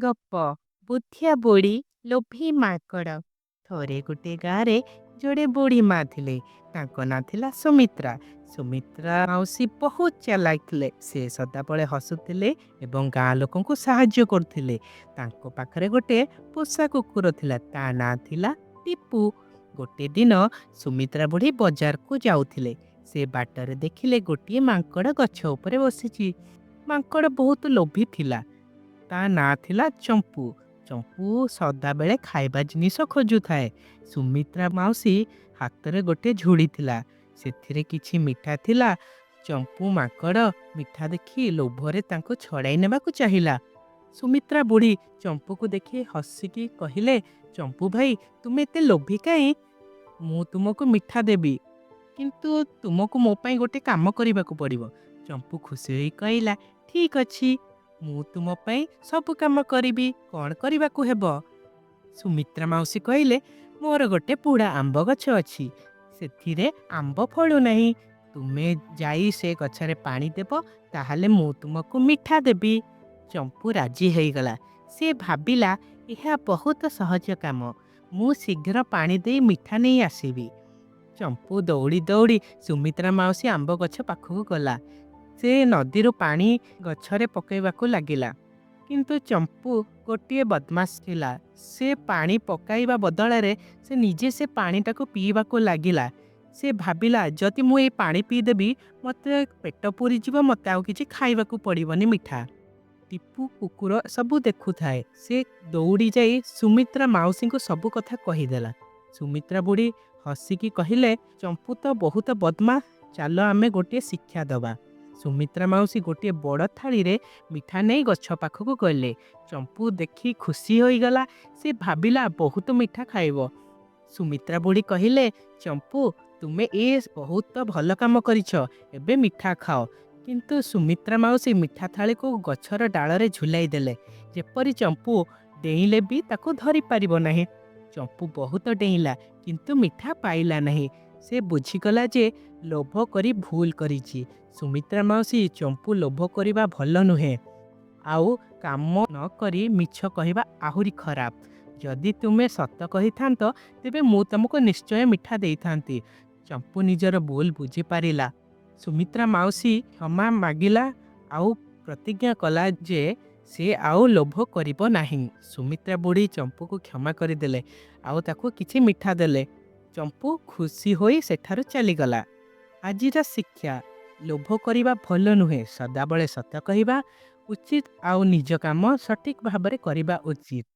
ଗପ ବୁଦ୍ଧିଆ ବୁଢ଼ୀ ଲୋଭୀ ମାଙ୍କଡ଼। ଥରେ ଗୋଟେ ଗାଁରେ ଜଣେ ବୁଢ଼ୀ ମା ଥିଲେ। ତାଙ୍କ ନାଁ ଥିଲା ସୁମିତ୍ରା। ସୁମିତ୍ରା ମାଉସୀ ବହୁତ ଚାଲାକ ଥିଲେ। ସେ ସଦାବେଳେ ହସୁଥିଲେ ଏବଂ ଗାଁ ଲୋକଙ୍କୁ ସାହାଯ୍ୟ କରୁଥିଲେ। ତାଙ୍କ ପାଖରେ ଗୋଟେ ପୋଷା କୁକୁର ଥିଲା, ତା ନାଁ ଥିଲା ଟିପୁ। ଗୋଟେ ଦିନ ସୁମିତ୍ରା ବୁଢ଼ୀ ବଜାରକୁ ଯାଉଥିଲେ। ସେ ବାଟରେ ଦେଖିଲେ ଗୋଟିଏ ମାଙ୍କଡ଼ ଗଛ ଉପରେ ବସିଛି। ମାଙ୍କଡ଼ ବହୁତ ଲୋଭୀ ଥିଲା। ତା ନାଁ ଥିଲା ଚମ୍ପୁ। ଚମ୍ପୁ ସଦାବେଳେ ଖାଇବା ଜିନିଷ ଖୋଜୁଥାଏ। ସୁମିତ୍ରା ମାଉସୀ ହାତରେ ଗୋଟେ ଝୁଡ଼ି ଥିଲା, ସେଥିରେ କିଛି ମିଠା ଥିଲା। ଚମ୍ପୁ ମାଙ୍କଡ଼ ମିଠା ଦେଖି ଲୋଭରେ ତାଙ୍କୁ ଛଡ଼ାଇ ନେବାକୁ ଚାହିଁଲା। ସୁମିତ୍ରା ବୁଢ଼ୀ ଚମ୍ପୁକୁ ଦେଖି ହସିକି କହିଲେ, "ଚମ୍ପୁ ଭାଇ, ତୁମେ ଏତେ ଲୋଭୀ କାହିଁ? ମୁଁ ତୁମକୁ ମିଠା ଦେବି, କିନ୍ତୁ ତୁମକୁ ମୋ ପାଇଁ ଗୋଟେ କାମ କରିବାକୁ ପଡ଼ିବ।" ଚମ୍ପୁ ଖୁସି ହୋଇ କହିଲା, "ଠିକ୍ ଅଛି, ମୁଁ ତୁମ ପାଇଁ ସବୁ କାମ କରିବି। କ'ଣ କରିବାକୁ ହେବ?" ସୁମିତ୍ରା ମାଉସୀ କହିଲେ, "ମୋର ଗୋଟେ ବୁଢ଼ା ଆମ୍ବ ଗଛ ଅଛି, ସେଥିରେ ଆମ୍ବ ଫଳୁନାହିଁ। ତୁମେ ଯାଇ ସେ ଗଛରେ ପାଣି ଦେବ, ତାହେଲେ ମୁଁ ତୁମକୁ ମିଠା ଦେବି।" ଚମ୍ପୁ ରାଜି ହେଇଗଲା। ସେ ଭାବିଲା, ଏହା ବହୁତ ସହଜ କାମ, ମୁଁ ଶୀଘ୍ର ପାଣି ଦେଇ ମିଠା ନେଇ ଆସିବି। ଚମ୍ପୁ ଦୌଡ଼ି ଦୌଡ଼ି ସୁମିତ୍ରା ମାଉସୀ ଆମ୍ବ ଗଛ ପାଖକୁ ଗଲା। ସେ ନଦୀରୁ ପାଣି ଗଛରେ ପକାଇବାକୁ ଲାଗିଲା। କିନ୍ତୁ ଚମ୍ପୁ ଗୋଟିଏ ବଦମାସ ଥିଲା। ସେ ପାଣି ପକାଇବା ବଦଳରେ ସେ ନିଜେ ସେ ପାଣିଟାକୁ ପିଇବାକୁ ଲାଗିଲା। ସେ ଭାବିଲା, ଯଦି ମୁଁ ଏଇ ପାଣି ପିଇଦେବି, ମୋତେ ପେଟ ପୁରିଯିବ, ମୋତେ ଆଉ କିଛି ଖାଇବାକୁ ପଡ଼ିବନି ମିଠା। ଟିପୁ କୁକୁର ସବୁ ଦେଖୁଥାଏ। ସେ ଦୌଡ଼ି ଯାଇ ସୁମିତ୍ରା ମାଉସୀଙ୍କୁ ସବୁ କଥା କହିଦେଲା। ସୁମିତ୍ରା ବୁଢ଼ୀ ହସିକି କହିଲେ, "ଚମ୍ପୁ ତ ବହୁତ ବଦମାସ, ଚାଲ ଆମେ ଗୋଟିଏ ଶିକ୍ଷା ଦେବା।" ସୁମିତ୍ରା ମାଉସୀ ଗୋଟିଏ ବଡ଼ ଥାଳିରେ ମିଠା ନେଇ ଗଛ ପାଖକୁ ଗଲେ। ଚମ୍ପୁ ଦେଖି ଖୁସି ହୋଇଗଲା। ସେ ଭାବିଲା ବହୁତ ମିଠା ଖାଇବ। ସୁମିତ୍ରା ବୁଢ଼ୀ କହିଲେ, "ଚମ୍ପୁ, ତୁମେ ଏ ବହୁତ ଭଲ କାମ କରିଛ, ଏବେ ମିଠା ଖାଅ।" କିନ୍ତୁ ସୁମିତ୍ରା ମାଉସୀ ମିଠା ଥାଳିକୁ ଗଛର ଡାଳରେ ଝୁଲାଇ ଦେଲେ, ଯେପରି ଚମ୍ପୁ ଡେଇଁଲେ ବି ତାକୁ ଧରିପାରିବ ନାହିଁ। ଚମ୍ପୁ ବହୁତ ଡେଇଁଲା, କିନ୍ତୁ ମିଠା ପାଇଲା ନାହିଁ। ସେ ବୁଝିଗଲା ଯେ ଲୋଭ କରି ଭୁଲ କରିଛି। ସୁମିତ୍ରା ମାଉସୀ, ଚମ୍ପୁ, ଲୋଭ କରିବା ଭଲ ନୁହେଁ, ଆଉ କାମ ନ କରି ମିଛ କହିବା ଆହୁରି ଖରାପ। ଯଦି ତୁମେ ସତ କହିଥାନ୍ତ, ତେବେ ମୁଁ ତୁମକୁ ନିଶ୍ଚୟ ମିଠା ଦେଇଥାନ୍ତି। ଚମ୍ପୁ ନିଜର ଭୁଲ ବୁଝିପାରିଲା। ସୁମିତ୍ରା ମାଉସୀ କ୍ଷମା ମାଗିଲା ଆଉ ପ୍ରତିଜ୍ଞା କଲା ଯେ ସେ ଆଉ ଲୋଭ କରିବ ନାହିଁ। ସୁମିତ୍ରା ବୁଢ଼ୀ ଚମ୍ପୁକୁ କ୍ଷମା କରିଦେଲେ ଆଉ ତାକୁ କିଛି ମିଠା ଦେଲେ। ଚମ୍ପୁ ଖୁସି ହୋଇ ସେଠାରୁ ଚାଲିଗଲା। ଆଜିର ଶିକ୍ଷା: ଲୋଭ କରିବା ଭଲ ନୁହେଁ। ସଦାବେଳେ ସତ କହିବା ଉଚିତ ଆଉ ନିଜ କାମ ସଠିକ ଭାବରେ କରିବା ଉଚିତ।